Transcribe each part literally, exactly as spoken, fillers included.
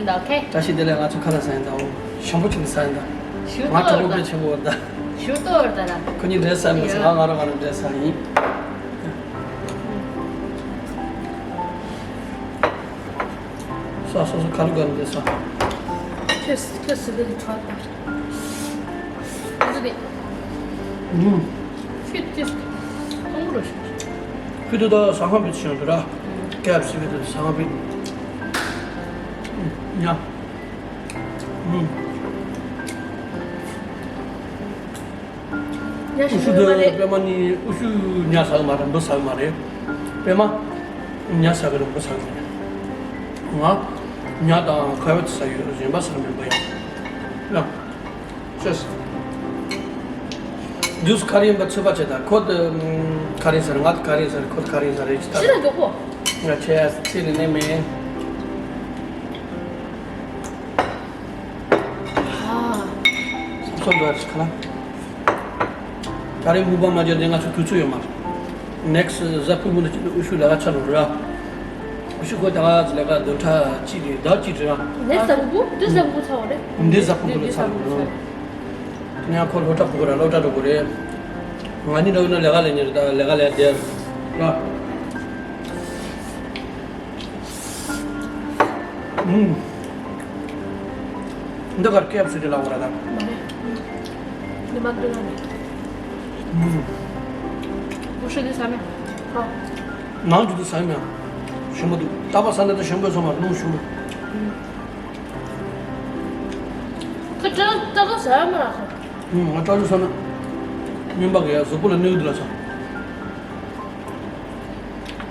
Okay. བཀྲ་ཤིས་བདེ་ལེགས། ང་ཚོ་ཁ་ལག་ཟ་ཡིན་ད། འོ། ཞིམ་པོ་ཅིག་ཟ་ཡིན་ད། ཞུ་ང་གྲོགས་པོ་དཔེ་ཆེན་པོ་ད། ཞུ་ཏོ་ད་ར། ཁོ་གཉིས་འབྲས་ཟ་མི་ཟ། ང་ང་རང་ང་རང་འབྲས་ཟ་ཡིན། ས་སོ་སོ་ཁ་ལག་ག་རེ་འདྲ་ཟ། ཁྱེད་ཁྱེད་སི་དེ་ལ་ཁྲོ་ད། འདི་དེ། ཨུམ། ཁྱེད་ཁྱེད་གཏོང་རོགས་ཞུ། ཁྱེད་དུ་ད་ཟ་ཁང་བེད་ཤང་དུ་ར། ཀེ་ཨེཕ་སི་བེད་དུ་ཟ་ཁང་བེད། ཉ། ཨུམ། ཉ་ཨུ་ཤུ་ཤུ་དེ་མ་རེད། པད་མ་ནི་ཨུ་ཤུ་ཉ་ཟ་གི་མ་རེད། འབུ་ཟ་གི་མ་རེད། པད་མ་ཉ་ཟ་གི་རེད། འབུ་ཟ་གི་མ་རེད། ང་ཉ་དང་ཁ་བེད་ཟ་ཡོད། གཞན་པ་ཟ་མེད་པ་ཡང་། ཡང་། ཤེས། ཇུས་ག་རེ་ཡིན་པ་ཚོད་པ་བྱེད་དང་། ཁོ་དེ་ག་རེ་ཟེར། ང་དེ་ག་རེ་ཟེར། ཁོ་དེ་ག་རེ་ཟེར་རེད་ཅི་ལྟར། ཕྱི་ལ་འགྲོ་གོ། ང་ཆེ་ཡ་ཚེ་ནི་ནས་མེད། ཨ། སོ་འདྲ་ཞིག་ཁ་ན། ད་རེས་མུག་པང་མ་བརྒྱབ་དེ་ང་ཚོ་དུས་ཚོད་ཡོད་མ་རེད། ནེག་སི་གཟའ་ཕུར་བུ་ནས་ཨུ་ཤུ་ལས་ཀ་ཚར་ལོ་ར། ཨུ་ཤུ་ཁོ་ད་ག་ལས་ཀ་བདུན་ཕྲག་གཅིག་རེད། ཟླ་གཅིག་རེད་ར། འདི་གཟའ་ཕུར་བུ། འདི་གཟའ་ཕུར་བུ་ཚར་བ་རེད། འདི་གཟའ་ཕུར་བུ་ལ་ཚར་ལོ་ར། ངས་ཁོ་སློབ་གྲྭ་ཕྲུ་གུ་ར། སློབ་གྲྭ་འགྲོ་དགོས་རེད། ང་གཉིས་འདྲ་བོ་ན་ལས་ཀ་ལས་ཉེར་ད་ལས་ཀ་ལས་བསྡད་ར། ཨུམ། འདི་གར་ཀེ་ཨེཕ་སི་དེ་ལ་འོ་ར་ད། མ་རེད། འདི་མ་འདུག་ན་རེད། ཨུམ། ཀུ་ཤུ་འདི་ཟ་མེད། ཨ། ནང་གི་འདི་ཟ་མེད། ཞིམ་པོ་འདུག་ཏག་པ་ཟ་ན་ད་ཞིམ་པོ་སོང་མ་རེད། སྣུམ་ཞུ། ཁ་ཏྲ་ཏྲ་ཏྲ་ཟ་ཡ་མ་རག་ཁ། ཨུམ། ང་ཏྲ་ལུ་ཟ་ན་སྨན་པ་གི་ཡ་གཟུགས་པོ་ལ་གནོད་འདུག་ལ་ས།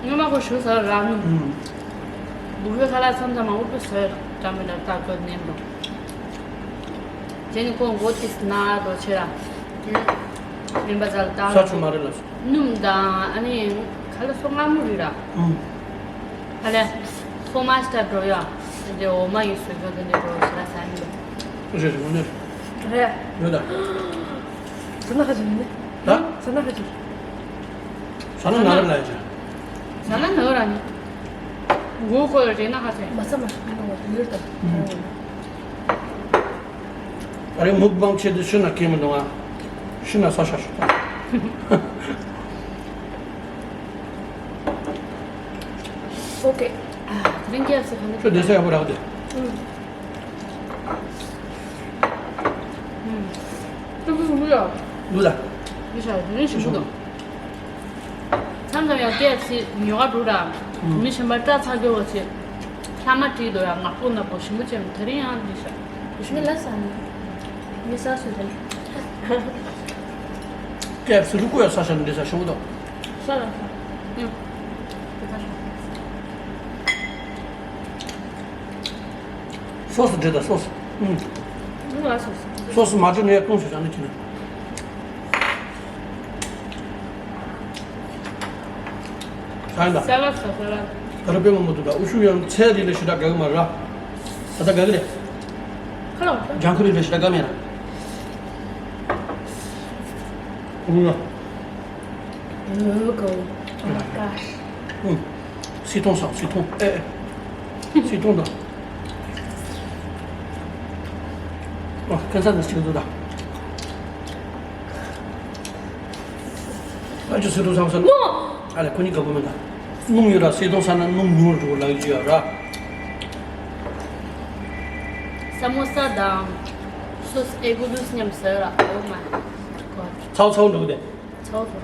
སྔོན་མ་ཁོ་ཞུ་ཟ་རག་ནི། ཨུམ། འབུ་གི་ཁ་ལག་མཚམས་མཚམས་མང་པོ་ཟ་ཀྲ་མི་ལ་ལྟ་སྐོར་ནེམ་རོ། དེ་ནི་ཁོ་མགོ་ཏིས་ན་རོ་ཆེ་ར། རིམ་པ་ཟ་ལ་ལྟ་ས་ཆུ་མ་རེད་ལ་ས། སྣུམ་དང་ཨ་ནི་ཁ་ལག་སོ་མངར་མོ་རེད་ར། ཨུམ། ཨ་ལས། ཧྥོ་མ་ཤ་ད་འགྲོ་ཡ། འདི་འོ་མ་ཡི་སོ་ཡོད་འདི་འགྲོ་ཤ་ལ་ས་ནི། རེད་རེད། འོ་ནི་རེད། རེད། ཡོད་ད། ཟ་ན་ཁ་ཅིག་ཡིན་ནི། ད། ཟ་ན་ཁ་ཅིག་ཟ་ན་ན་ར་ལ་ཡ་ཅིག་ཟ་ན་ན་ར་ནི། མགོ་ཁོ་རེ་ན་ཁ་ཅིག་མ་ས་མ་ཡིན་ནོ་ཡོད་ད། ཨུམ། ད་རེས་མུག་བང་ཆེད་དུ་ཤི་ན་སྐྱེ་མི་འདུག་ང་། ཤི་ན་ས་ཤ་ཤུ་ད། ཨོ་ཀེ། ཨ། དེ་རིང་སྐྱེས་སུ་ག་ནས། ཁྱོད་བསྡད་ས་ཡག་པོ་རག་དེ། ཨུམ། ཨུམ། ཏུ་ཀུ་ཀུ་ཡ། ལུ་ད། ཡི་ཤ་དེ་རིང་ཞིམ་པོ་འདུག་མཚམས་མཚམས་ཡང་སྐད་ཅིག་ཉོ་ག་འགྲོ་ར། ཨུམ། མི་གཞན་པ་སྐྲ་ཚ་རྒྱུ་བ་ཆེ། ལྷག་མ་བྲིས་འདུག་ཡ། ནག་པོ་ནག་པོ་ཞིམ་པོ་ཅན་དེ་རིང་ཡང་འདི་ཤ། མི་ལ་ས་ནི། མི་ས་སུ་རེད། སྐད་སུ་རུ་ཀུ་ཡ་ས་ཤ་འདི་ས་ཤོང་དོ། ས་ར་ས། ཡང་། དེ་ཁ་ཤ། སོ་སོ་འདྲེ་དང་སོ་སོ། ཨུམ། ཨུམ། ཨ་སོ་སོ། སོ་སོ་མ་འདྲེ་ནས་ཀུང་སུ་ཅང་ནས་ཁྱི་ན། ས་ཡིན་ད། ས་ལ་ས་ས་ལ། ད་རུ་པེ་མ་མོ་དུ་ད་ཨུ་ཤུ་ཡང་ཚེ་རི་ལས་ཤི་ད་ག་གི་མ་ར། ད་ད་ག་གི་རེད། ཁ་ལ་བ་ས། ལྗང་ཁུ་རི་ལས་ཤི་ད་ག་མེད་ར། ཨུ་ཡ། Oh my gosh. ཨུམ། སི་ཐོང་སང་སི་ཐོང་། ཨེ་ཨེ། སི་ཐོང་དང་། ཨ། ཁན་ས་ནི་སི་ཐོང་དང་། ཨ་ཅོ་སི་ཐོང་སང་སང་། ཨ་ལེ་ཁོ་གཉིས་དགའ་པོ་མེད་ད། སྣུམ་ཡོད་ར། སི་ཐོང་སང་ན་སྣུམ་ཉུང་རུ་འགྲོ་ལ་ཡོད་ཡོད་ར། ས་མོ་ས་དང་། སོ་སོ་ཨེ་གུ་ལུས་མཉམ་ཟ་ར། Oh my god. ཚའོ་ཚའོ་འགྲོ་གི་དེ། ཚའོ་ཚའོ།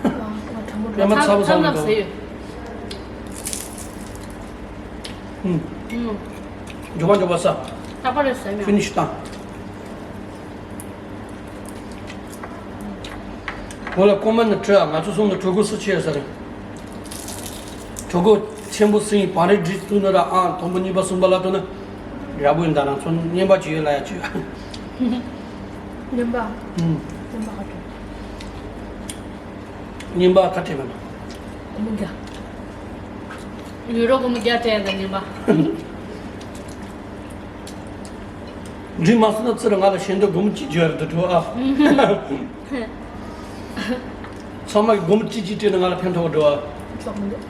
ཨ་ཨ་དྲང་པོ་ཡ་མ་ཚ་བོ་ཚ་བོ་ལ་འགྲོ། ཟེར་ཡོད། ཨུམ། ཨུམ། མགྱོགས་པ་མགྱོགས་པ་ས། རྟག་པར་ཟེར་མྱོང་། ཕི་ནི་ཤི་བཏང་། འོ་ལ་ཀོ་མན་ནི་བྲི་ཨ། ང་ཚོ་གསུམ་ལ་གྲོད་ཁོག་སུ་ཆེ་ཟེར། གྲོད་ཁོག་ཆེན་པོ་སིང་བང་རིལ་བྲིས་ཐུབ་ན་ར་ཨང་དང་པོ་གཉིས་པ་གསུམ་པ་ལ་ཐོན་ན། ཡག་པོ་ཡིན་ད། རང་ཚོ་རྔན་པ་ཅི་ཡོད་ལ་ཡ་ཅི་ཡོད། རྔན་པ། ཨུམ། རྔན་པ་ཧ་ཅང་། རྔན་པ་ཁ་བྲལ་བ་ན། སྒོར་མོ་བརྒྱ། ཡུ་རོ་སྒོར་མོ་བརྒྱ་སྤྲད་ཡ་ད་རྔན་པ། འགྲིག་མ་སོང་ན་ཚུར་ང་ལ་ཞལ་འདོན་སྒོར་མོ་གཅིག་བརྗོད་རེ་འདུག་འགྲོ་ཨ། ཚང་མ་གིས་སྒོར་མོ་གཅིག་གཅིག་སྤྲད་ན་ང་ལ་ཕན་ཐོགས་འགྲོ་ཨ། ཆོག་མི་འདུག་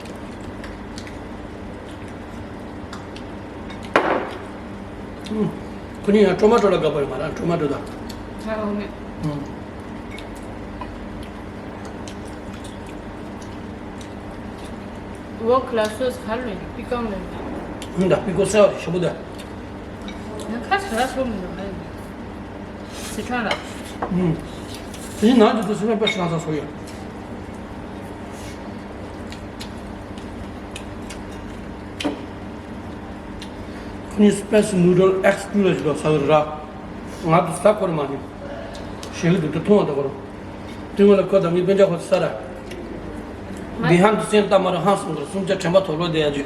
ཁོ་གཉིས་ཡང་ཊོ་མ་ཊོ་ལ་དགའ་པོ་ཡོད་མ་རེད། ཊོ་མ་ཊོ་དང་། ཨ་འོ་མེད། འོག་ལ་སོ་སི་ག་རེ་ལེན། པི་ཀོ་ལེན། ཧུམ། ད་པི་ཀོ་གསར་བ་ཞེ་པོ་འདུག་ངས་ཁ་ཟས་ཟ་མི་འདུག་སི་ཁྲོན་ལ། ཧུམ། དེ་ནང་དུ་དུ་སི་ཁྲོན་དཔེ་ཤིང་ས་སོ་ཡོད། ཁོ་གཉིས་སི་པེ་སི་ནུ་ཌལ་ཨེག་སི་ཊུ་ལ་ཞིག་ལ་ཟ་གི་ར། ང་དུ་ཟ་ཁོ་ར་མ་ཉན། ཞེ་གི་འདུག་དུ་མཐོང་བ་ད་ཁོ་ར། དེ་སྔོན་ལ་ཁོ་དང་ངའི་སྤུན་ཀྱག་ཁོ་ཚོ་ས་ར། བི་ཧན་དུ་སེམས་ལྟ་མ་ར་ཧང་སང་གི་ར། སུམ་ཆ་དྲན་པ་དོག་ལོ་དེ་ཡ་ཇུ།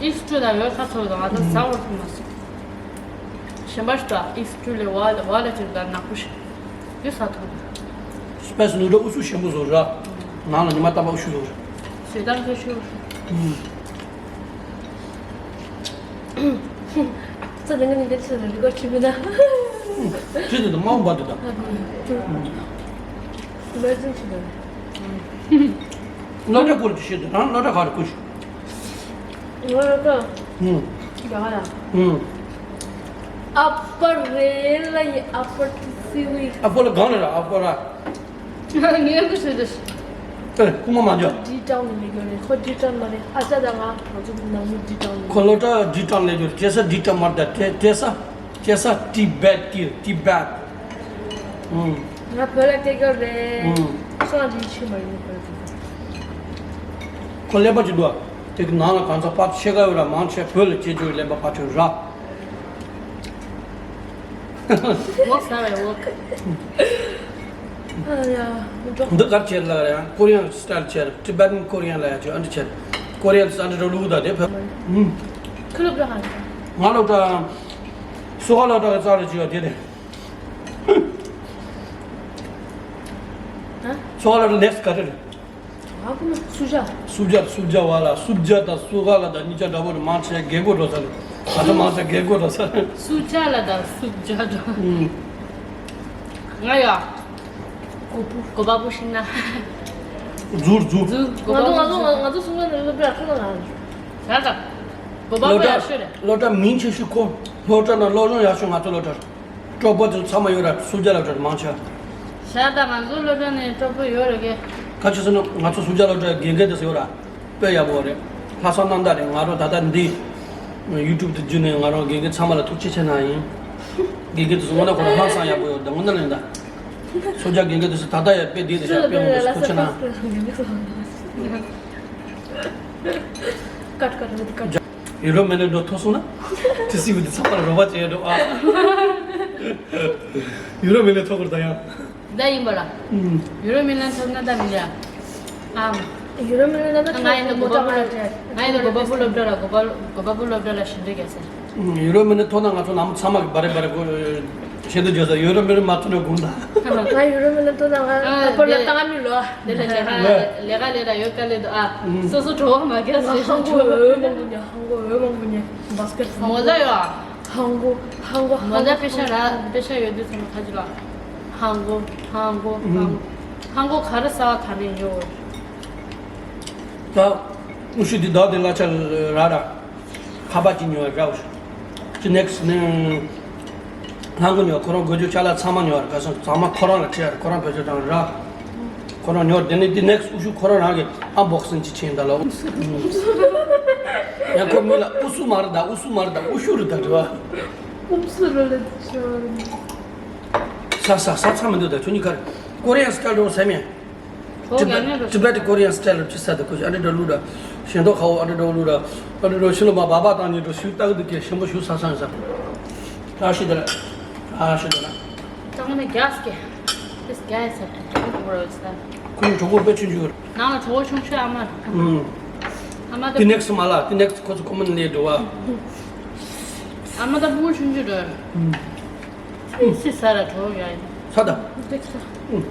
ཨེག་སི་ཊུ་ལ་ཡོད་ཁ་ཚོ་དང་ང་ཚོ་ཟ་བར་སོང་མ་སོང་། གཞན་པ་ཞིག་ད་ཨེག་སི་ཊུ་ལས་བ་བ་ལ་ཅིག་ད་ནག་པོ་ཞིག་དེ་ཟ་ཐུབ། སི་པེ་སི་ནུ་ཌལ་ཨུ་ཚུགས་ཞན་པོ་བཟོ་ར། ནང་ལ་ཉི་མ་རྟག་པར་ཨུ་ཤུ་བཟོ་ར། ཞེ་སྡང་ཁ་ཤོར། ཨུམ། ཙི་ལིང་ནི་འདིར་ཚུད་རི་གོ་ཆི་མི་ན། ཁྱེད་ཚོ་དང་མ་འོངས་པ་དེ་དང་། ལོ་ཙིང་ཆི་དང་། སློབ་གྲྭ་སྐོར་གྱི་ཤེས་དང་རང་སློབ་གྲྭ་ག་རེ་སྐོར་ཤེས། ང་ལ་ཀ་ཧུམ། རྒྱ་གར་ལ། ཧུམ། ཨ་ཕ་རེད་ལ་ཡི་ཨ་ཕ་ཏི་སི་ཝི། ཨ་ཕ་ལ་གང་ལ་ར་ཨ་ཕ་ར། ངས་ཀུ་ཤེས་དེ། ཨེ་ཁུ་མ་མ་འཇོག་ཌི་ཊའུན་ནས་ཡོད་རེད། ཁོ་ཌི་ཊའུན་མ་རེད། ཨ་ཅག་དང་ང་ང་ཚོ་ནང་མི་ཌི་ཊའུན་ནས། ཁོ་སློབ་གྲྭ་ཌི་ཊའུན་ལས་ཡོད་རེད། བྱེ་ས་ཌི་ཊའུན་མ་རེད། ད་བྱེ་ས་བྱེ་ས་ཏི་བེད་ཀྱི་ཏི་བེད། ཨུམ། ང་བོད་ལ་སྐྱེས་རྒྱུ་རེད། ཨུམ། སང་ལི་ཆུ་མ་ཡིན་བོད་ལ་སྐྱེས། ཁོ་ཀླད་པ་ཅིག་འདུག་ཨ། དེ་གི་ནང་ལ་གང་ས་པར་ཆེ་ག་ཡོད་ར་མང་ཆེ་བོད་ལ་སྐྱེས་རྒྱུ་ཀླད་པ་པར་ཆེ་ར། འོག་ཟ་བའི་འོག་ཨ་ཡ། འདི་གར་ཆེ་ལ་ཡང་ཀོ་རི་ཡན་སི་ཊལ་ཆེ། ཊི་བེ་ཊན་ཀོ་རི་ཡན་ལ་ཡང་ཆེ་ཨ་འདྲ་ཆེ། ཀོ་རི་ཡན་སི་ཨ་འདྲ་འགྲོ་ལུགས་ད་དེ་ཕེབས། ཨུམ། ཁི་ལོ་ག་ཧང་། ང་ལོ་ད། སོ་ག་ལོ་ད་ག་ཙ་རེ་ཆེ་བ་དེ་རེད། ཧ། སོ་ག་ལོ་ད་ནེག་སི་ག་རེ་རེད། ཨ་ཁུ་མ་སུ་ཇ། སུ་ཇ་སུ་ཇ་བ་ལ་སུ་ཇ་དང་སུ་ག་ལ་དང་གཉིས་ཆ་འདྲ་པོ་རེད། མང་ཆེ་རྒན་གོག་འགྲོ་ས་རེད། ད་ལྟ་མང་ཆེ་རྒན་གོག་འགྲོ་ས་རེད། སུ་ཇ་ལ་དང་སུ་ཇ་འགྲོ། ཨུམ། ང་ཡ། གོ་བ་པོ་ཤིང་ན། རྫུ་རྫུ། རྫུ་གོ་བ་པོ། ང་ཚོ་ང་ཚོ་ང་ཚོ་སུ་ཇ་ནས་སློབ་གྲྭ་ཁོ་ན་ང་། ད་ད། གོ་བ་པོ་ཡག་ཤོས་རེད། སློབ་གྲྭ་མིང་ཆེ་ཤོས་ཁོ། སློབ་གྲྭ་ན་སློབ་སྦྱོང་ཡག་ཤོས་ང་ཚོ་སློབ་གྲྭ་རེད། གྲོགས་པོ་ཚོ་ཚང་མ་ཡོད་ར། སུ་ཇ་ལ་གྲོགས་མང་ཆེ། ཤ་ད་ང་ཚོ་སློབ་གྲྭ་ནས་གྲོགས་པོ་ཡོད་རེད་གི། ཁ་ཆེ་སོང་ན་ང་ཚོ་སུ་ཇ་སློབ་གྲྭའི་དགེ་རྒན་དེ་ཚོ་ཡོད་ར། དཔེ་ཡག་པོ་རེད། ལྷག་བསམ་རྣམ་དག་རེད། ང་རང་ད་ལྟ་འདི་ཡུ་ཊུབ་དུ་བརྒྱུད་ནས་ང་རང་དགེ་རྒན་ཚང་མ་ལ་ཐུགས་རྗེ་ཆེ་གནང་ཡིན། དགེ་རྒན་དེ་ཚོ་ངོ་ན་ཁོ་རང་ཧང་སང་ཡག་པོ་ཡོད་ད་ངོ་ན་ལེན་ད། སུ་ཇ་དགེ་རྒན་དེ་ཚོ་ད་ལྟ་ཡང་དཔེ་བདེ་དེ་ཤག་དཔེ་ངོ་ན་ཐུགས་རྗེ་ཆེ་གནང་། ཀཊ་ཀཊ་ཀཊ། ཡུ་རོབ་མི་ལན་འགྲོ་ཐུབ་སོང་ན། ཏི་སི་བི་དེ་ཚང་མ་ལ་རོགས་པ་བྱེད་འགྲོ་ཨ། ཡུ་རོབ་མི་ལན་ཐོབ་དགོས་ད་ཡང་། ད་ཡིན་པ་ལ། ཨུམ། ཡུ་རོབ་མི་ལན་ཐོབ་ན་ད་མི་འདྲ། ཨ། ཡུ་རོབ་མི་ལན་ད་ང་ཡིན་ན་གོ་པ་པོ་ལ་སློབ་གྲྭ། ང་ཡིན་ན་གོ་པ་པོ་སློབ་གྲྭ་ལ་གོ་པ་གོ་པ་པོ་སློབ་གྲྭ་ལ་ཞིབ་འཇུག་རྒྱག་ས། ཡུ་རོབ་མི་ནི་ཐོག་ན་ང་ཚོ་ནང་མི་ཚང་མ་གི་བ་རེ་བ་རེ་གོ་ཤེས་འདོད་བརྗོད་ས། ཡུ་རོབ་མི་ནི་མ་ཐུག་ན་དགོངས་དག་ང་ཡུ་རོབ་མི་ནི་ཐོག་ན་ང་ཨ་ཨ་པོ་ལ་བཏང་མི་ལོ། དེ་ལ་ལས་ཀ་ལས་ཀ་ལས་ད་ཡོད་ཀ་ལས་དོ་ཨ། སོ་སོ་གྲོགས་མ་གལ་སྲིད་ཧང་གོ་འོས་མང་པོ་ཉོ། ཧང་གོ་འོས་མང་པོ་ཉོ། བཱ་སི་ཀེ་ཊི་མོ་ཟ་ཡོད་ཨ། ཧང་གོ་ཧང་གོ་མོ་ཟ་པེ་ཤ་ར་པེ་ཤ་ཡོད་དུས་ཚོད་ཁ་ཅིག་ལ། ཧང་གོ་ཧང་གོ་ཧང་གོ་ཧང་གོ་ག་རེ་ཟ་བ་ག་ནས་ཉོ། ད་ཨུ་ཤུ་དེ་ད་དེ་གླ་ཆ་ར་ར། ཁ་པར་གཅིག་ཉོ་བ་འདྲ་བོ་ཞིག་ཅི་ནེག་སི་ནི། ལྷམ་གོག་ཉོ། ཁོ་རང་དགོས་རྒྱུ་ཅ་ལག་ཚང་མ་ཉོ་བ་རེད། ཁ་སང་ཚང་མ་ཁོ་རང་ལ་ཁྲིད་ཡ་རེད། ཁོ་རང་བེད་སྤྱོད་བཏང་ར། ཁོ་རང་ཉོ། དེ་ནས་དེ་ནེག་སི་ཨུ་ཤུ་ཁོ་རང་རང་གི་ཨན་བོག་སིང་ཅིག་ཕྱིན་ད་ལོ། ཡང་ཁོ་མི་ལ་ཨུ་སུ་མ་རེད་ད། ཨུ་སུ་མ་རེད་ད། ཨུ་ཤུ་རེད་ད་འདྲི་བ། ཨུ་སུ་རེད་ད། ས་ས་ས་ཚང་མི་འདུག་ད་ཁྱོད་གཉིས་ཀ་རེད། ཀོ་རི་ཡན་སི་ཊལ་རེད་ཟེར་མེད། ཁོ་ང་ནི་རོ། ཊི་བེ་ཊི་ཀོ་རི་ཡན་སི་ཊལ་ལ་ཅི་ས་དེ་ཁོ་ཞིག་ཨ་འདྲ་འདྲ་ལུགས་ར། ཞེན་ཐོག་ཁ་བོ་ཨ་འདྲ་འདྲ་ལུགས་ར། ཨ་འདྲ་འདྲ་ཤི་ལོ་མ་བ་བ་དང་ཉིན་འགྲོ་ཤུ་ཏག་འདུག་གི་ཞིམ་པོ་ཞུ་ས་སང་ས། ཨ་ཤི་དེ་ལ། ཨ་ཤི་དེ་ལ། ད་ང་ནི་རྒྱ་སྐད། This guy is a good words that. ཁོ་ཡི་གྲོགས་པོ་དཔེ་ཆུང་ཆུང་རེད། ནང་ལ་གྲོགས་པོ་ཆུང་ཆུང་ཨ་མ། ཨུམ། ཨ་མ་དེ། དེ་ནེག་སི་མ་ལ་དེ་ནེག་སི་ཁོ་ཚོ་ཁོ་མོ་ནས་འགྲོ་བ། ཨ་མ་ད་བུ་ཆུང་ཆུང་རེད། ཨུམ། སི་ས་ར་གྲོགས་ཡ་ཡིན། ས་ད། འདེགས་ས། ཨུམ།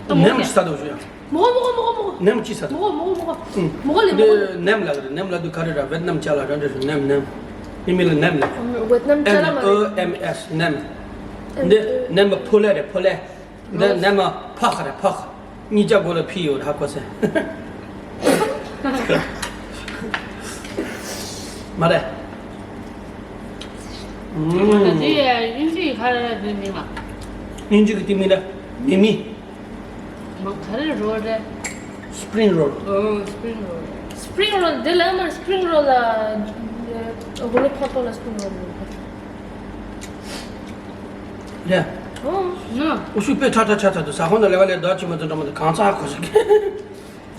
ད་མོ་ནེམ་ནས་ས་ད་བཞུ་ཡ། མོ་མོ་མོ་མོ་མོ། ནེམ་ཅི་ས་ད། མོ་མོ་མོ་མོ། ཨུམ། མོ་ལེ་མོ། འདི་ནེམ་ལ་ག་རེ། ནེམ་ལ་དུ་ག་རེ་ར། ཝེད་ནམ་ཅ་ལ་ར་འདྲ་ཞུ་ནེམ་ནེམ། ཡིན་མིན་ལ་ནེམ་ལ། ཝེད་ནམ་ཅ་ལ་མ་རེད། ཨེན་ཨོ་ཨེམ་ཨེས་ནེམ། འདི་ནེམ་ཕོ་ལེ་རེད་ཕོ་ལེ། འདི་ནེམ་ཕ་ཁ་རེད་ཕ་ཁ། གཉིས་ཀ་མགོ་ལ་ཕི་ཡོད་ཧ་གོ་སེ། མ་རེད། ད་འདི་དབྱིན་ཇི་ཡི་ཁ་ར་འདི་མིང་ལ། དབྱིན་ཇི་གི་དེ་མིང་ལ་མི་མི། མ་ག་རེ་རོལ་རེད། Spring roll. ཨོ་Spring roll. Spring roll འདི་ལ་མར་Spring roll ལ་ཨོ་ལོ་ཕ་ཏོ་ལ་Spring roll རེད། ཨོ་ན། ཨུ་ཤུ་པེ་ཁྲ་ཁྲ་ཆ་ཆ་འདུག་ས་ཁོང་ན་ལེ་བ་ལེ་ཟླ་ཆི་མ་ཚོ་འགྲོ་མ་འདུག་གང་ཚ་ཁོ་ཤི་ཀེ།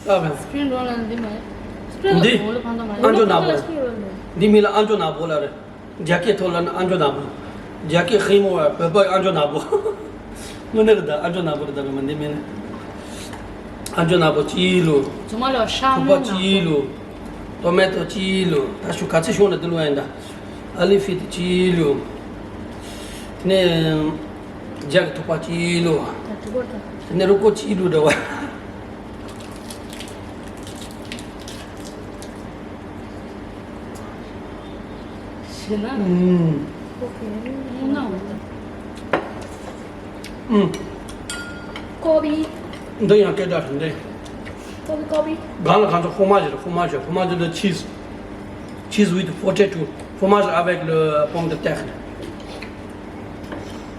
ཨ་བ། Spring roll ལ་འདི་མ་Spring roll འདི་ཨོ་ལོ་ཕ་ཏོ་མ་ཨ་མཆོག་ནག་པོ་ལ་Spring roll འདི་མིང་ལ་ཨ་མཆོག་ནག་པོ་ལ་རེད། རྒྱ་སྐད་ཐོག་ལ་ནི་ཨ་མཆོག་ནག་པོ། རྒྱ་སྐད་ཧི་མོ་བ་བོད་པ་ཨ་མཆོག་ནག་པོ། དངོས་གནས་རེད་ད་ཨ་མཆོག་ནག་པོ་རེད་ད་རེད་མ་འདི་མིན། ཨ་མཆོག་ནག་པོ་གཅིག་ལོ། ཚོ་མ་ལོ་ཤ་ཐུག་པ་མོ་ནག་གཅིག་པོ། ལོ། ཏོ་མེ་ཏོ་གཅིག་ལོ། ད་ཤུ་ག་ཚི་ཤོང་ན་འདི་ལོ་ཡིན་ད། ཨ་ལི་ཧྥི་ཏི་གཅིག་ལོ། དེ་ནས་རྒྱ་གི་ཐུག་པ་གཅིག་ལོ། ད་ཐུག་པ་ད། དེ་ནས་རུ་ཀོ་གཅིག་ལོ་འདྲ་བ། ཞེ་ན། ཨུམ། ཨོ་ཁེ། ཨུ་ན་འོ་ད། ཨུམ། ཀོ་བི། འདི་ཡང་སྐད་གྲགས་རེད་འདི། ཀོ་བི་ཀོ་བི། གང་ལ་གང་ཚོ་ཧོ་མ་ཞིག་རེད་ཧོ་མ་ཞིག་ཧོ་མ་ཞིག་ལ་cheese. Cheese with potato. Fromage avec le pomme de terre.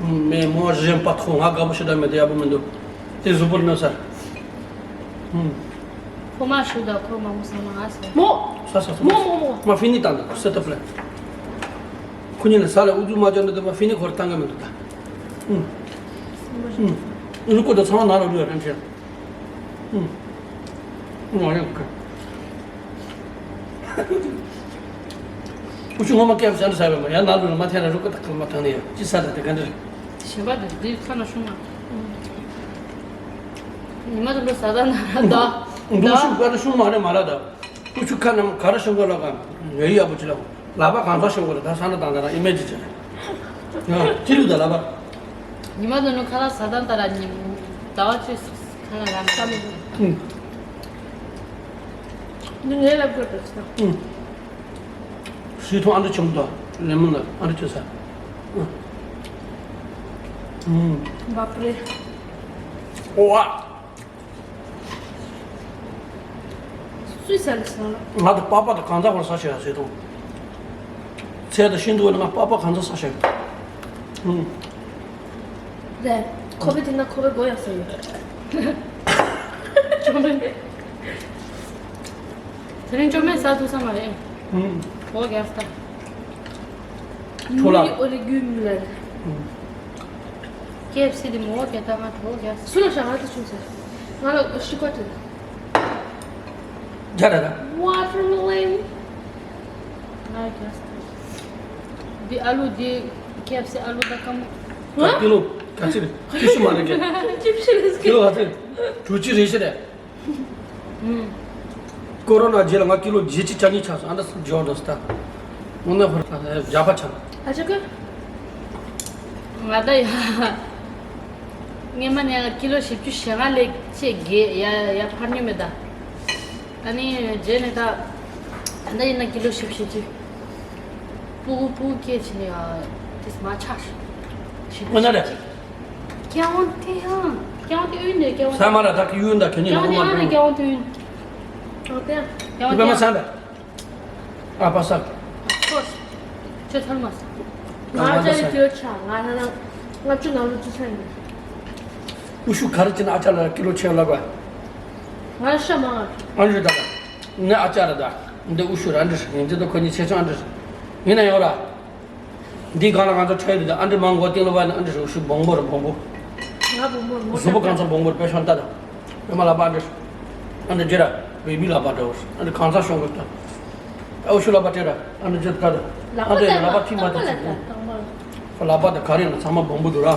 Mais moi j'aime pas trop. ང་དགའ་པོ་ཞེ་དྲག་མེད་དེ་ཡག་པོ་མི་འདུག་དེ་གཟུགས་པོར་གནོད་ས་རེད། ཧོ་མ་ཞུ་ད་ཁོ་མ་མོ་ས་མ་ང་ས། མོ། ས་ས་ས། མོ་མོ་མོ། མ་ཧྥི་ནི་བཏང་འདུག་སེ་ཏོབ་ལེ། ཁོ་གཉིས་ལ་ས་ལ་ཨུ་ཚུགས་མ་བཅོ་འདུག་མ་ཧྥི་ནི་ཁོར་བཏང་གི་མི་འདུག་ད། ཨུ། ཨུ། ལུ་ཀོ་དང་ཚང་མ་ནང་ལ་ལུས་རན་ཆེ། ཨུ། ཨུ་ང་རེ་ཁ། ཨུ་ཆུ་ངོ་མ་སྐད་བཞག་འདྲ་ཟ་བས་མ་ཡང་ནང་ལུས་ལ་མ་ཐེན་ལ་རུ་ཀོ་དང་ཁ་ལ་མ་ཐང་ནས་ཡོད་ཅི་ས་ད་དེ་ག་འདྲ་རེད། ཞེན་པ་དེ་འདི་ཁ་ན་ཤུང་མ། ཉི་མ་དུ་ལོ་ཟ་ད་ན་ད། འདུག་ཤུག་པ་ད་ཤུང་མ་རེད་མ་ར་ད། ཀུ་ཆུ་ཁ་ནམ་ག་ར་ཤོང་གོ་ལ་ག་ཡོད་ཡག་པོ་ཅི་ལ། ལག་པ་གང་ཚ་ཤོང་གོ་ལ་ད་ས་ན་དང་ད་ར་ཨི་མེ་ཇི་ཅི་རེད། ཡ་ཅི་ལུག་ད་ལག་པ། ཉི་མ་དུ་ནུ་ཁ་ལ་ས་དང་ད་ར་ཉི་ཟླ་བ་ཅི་ཁ་ལ་ར་མ། ཨུ། འདི་ངའི་ལབ་དགོས་དོ་ཅི་ད། ཨུ། ཤི་ཐོང་ཨ་འདྲ་ཆུང་དོ་ལེ་མོན་ལ་ཨ་འདྲ་ཆུ་ས། ཨུ། ཨུ། བབ་རེ། ཨོ་ཨ། སུས་ཟ་ལེ་སོང་ལ། ང་དང་པགས་པ་དང་གང་ཟག་བར་ས་ཆེ་ཡ་ཟེར་དང་། ཚལ་དང་ཤིང་ཏོག་ནི་ང་པགས་པ་གང་ཟག་ས་ཆེ། ཨུམ། རེད། ཁོ་པའི་དེ་ན་ཁོ་པའི་མགོ་ཡག་ས་ཡོད། ཅོ་མེན། དེ་རིང་ཅོ་མེན་ཟ་ཐུབ་ས་མ་རེད། ཨུམ། མགོ་རྒྱག་ས། འཕྲོ་བརླག་ཨོ་ལེ་རྒྱུ་མི་ལ། ཨུམ། ཀེ་ཨེཕ་སི་དེ་མོ་ག་ད་ང་གྲོགས་རྒྱག་སུ་ལ་ཞག་ང་དུ་ཆུང་ཟེར། ང་ལ་ཤི་ཀ་དུ། རྒྱ་ར་ར། Watermelon. ང་རྒྱག་ས། འདི་ཨ་ལུ་འདི་ཀེ་ཨེཕ་སི་ཨ་ལུ་ད་ཀ་མོ། ཀི་ལོ་ག་ཚིག་རེད། ཀི་ཤུ་མ་རེད་ཀི། ཅིབ་ཤི་རེད་ཀི། ཀི་ལོ་ག་ཚིག་རེད། དྲུག་ཅུ་རེ་བཞི་རེད། ཀོ་རོ་ན་རྗེས་ལ་ང་ཀི་ལོ་བཞི་བཅུ་གྱ་གཉིས་ཆགས་སོང་ཨ་འདྲ་འཇོག་འགྲོ་སི་ད། དངོས་གནས་ཧོར་རྒྱ་ཕ་ཆགས། ཨ་ཅག་གི། ང་ད་ཡ། སྔས་མ་ནས་ང་ཀི་ལོ་བཞི་བཅུ་ཞེ་ལྔ་ལས་ཆེ་གེ་ཡ་ཡ་འཕར་མྱོང་མེད་ད། ཨ་ནི་རྗེས་ནས་ད། ད་ལྟ་ཡིན་ན་ཀི་ལོ་བཞི་བཅུ་ཞེ་བཅུ། སྤུ་གུ་སྤུ་གུ་སྐྱེས་ཕྱིན་ཡ། དེས་མ་ཆགས་ཤིག་དངོས་གནས་རེད། སྐྱ་བོ་དེ་ཡང་། སྐྱ་བོ་དེ་ཡུན་ནས་སྐྱ་བོ་ས་མ་ལ་ད་གི་ཡུན་ད་གི་ནི་སྐྱ་བོ་ལོ་དེ་མ་ཡང་ནས་སྐྱ་བོ་དེ་ཡུན། ཨོ་དེ་ཡང་སྐྱ་བོ་དེ་ཡང་ས་མ་ལ། ཨ་པ་ས། ཁོ། ཁྱོད་ཚར་མ་ས། ང་ཅག་ལ་ཁྱོད་ཆ་ང་ན་ན་ལྔ་བཅུ་ནང་ལོ་བཅུ་ཚན་ཡིན། ཨུ་ཤུ་ག་རེ་བྱས་ན་ཨ་ཅག་ལ་ཀི་ལོ་ཆེ་ལབ་པ། ང་ཤ་མང་། ཨ་རི་ད། ནི་ཨ་ཅག་ར་ད། འདི་ཨུ་ཤུ་ར་འདྲི་ཡིན་འདི་ད་ཁོ་གཉིས་ཆེ་ཆུང་ཨ་འདྲི་ཡིན་ན་ཡོང་ར། འདི་གང་ལ་གང་ཚོ་ཁྲལ་རེད་ཨ་འདྲི་མང་གོ་སྟེང་ལ་བ་ནི་ཨ་འདྲི་རུ་ཤུ་བོང་བུ་རུ་བོང་བུ། ང་བོང་བུ་རུ་མོ་གཟུགས་པོ་གང་ཚོ་བོང་བུ་རུ་དཔེ་ཤོང་ལྟ་དང་། དཔེ་མ་ལ་བ་འདྲི། ཨ་འདྲི་ཇི་ར་བེ་བི་ལ་བ་འདྲ་བོ་ཨ་འདྲི་གང་ཚ་ཤོང་གི་ལྟ། ཨ་འུ་ཤུ་ལ་བ་དྲེ་ར་ཨ་འདྲི་ཇི་ལྟ་དང་། ཨ་འདྲི་ལ་བ་ཐི་མ་ཐི་ཚིག་གོ་ལ་བ་དང་ག་རེ་ན་ཚང་མ་བོང་བུ་འདུག་ར།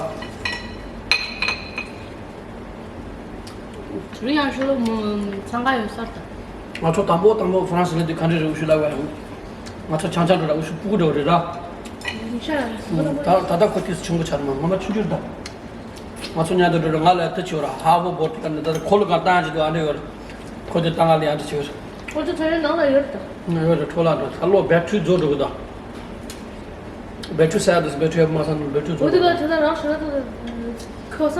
རི་ཡང་ཤོ་ལོ་མོ་འཚང་ཁ་ཡོད་ས་ད། ང་ཚོ་དང་པོ་དང་པོ་ཧྥ་རན་སི་ལ་དུས་ག་འདྲ་རེད་ཨུ་ཤུ་ལ་བ་ཡང་། ང་ཚོ་ཆང་ཆང་འགྲོ་ར་ཨུ་ཤུ་སྤུ་གུ་འགྲོ་རེད་ར། ད་ད་ལྟ་ཁོ་དུས་ཆུང་གི་ཆར་མ་ངོ་མ་ཆུང་ཆུང་རེད་ད། ང་ཚོ་མཉམ་དུ་འགྲོ་ར་ང་ལ་དུ་ཆེ་བ་ར་ཧ་བོ་བོར་ཏི་ཀ་ནི་ད་ཁོ་ལ་གང་བཏང་ཅི་དུ་ཨ་འདྲ་ཡོད་ར། ཁོ་དུ་བཏང་ང་ལ་ཡང་དུ་ཆེ་བ་ར། ཁོ་ཚོ་ཚ་བའི་ནང་ལ་ཡོད་རེད་ད། ང་ཡོད་ར་འཕྲོ་ལ་འགྲོ་ད་ལོ་བེ་ཊི་རི་རྫོགས་འགྲོ་གི་ད། བེ་ཊི་རི་ས་ཡ་དུ་བེ་ཊི་རི་ཡོད་མ་ས་ནི་བེ་ཊི་རི་རྫོགས་འགྲོ། ཁོ་ཚོ་རང་ཤི་ན་ད་ཁོ་ས།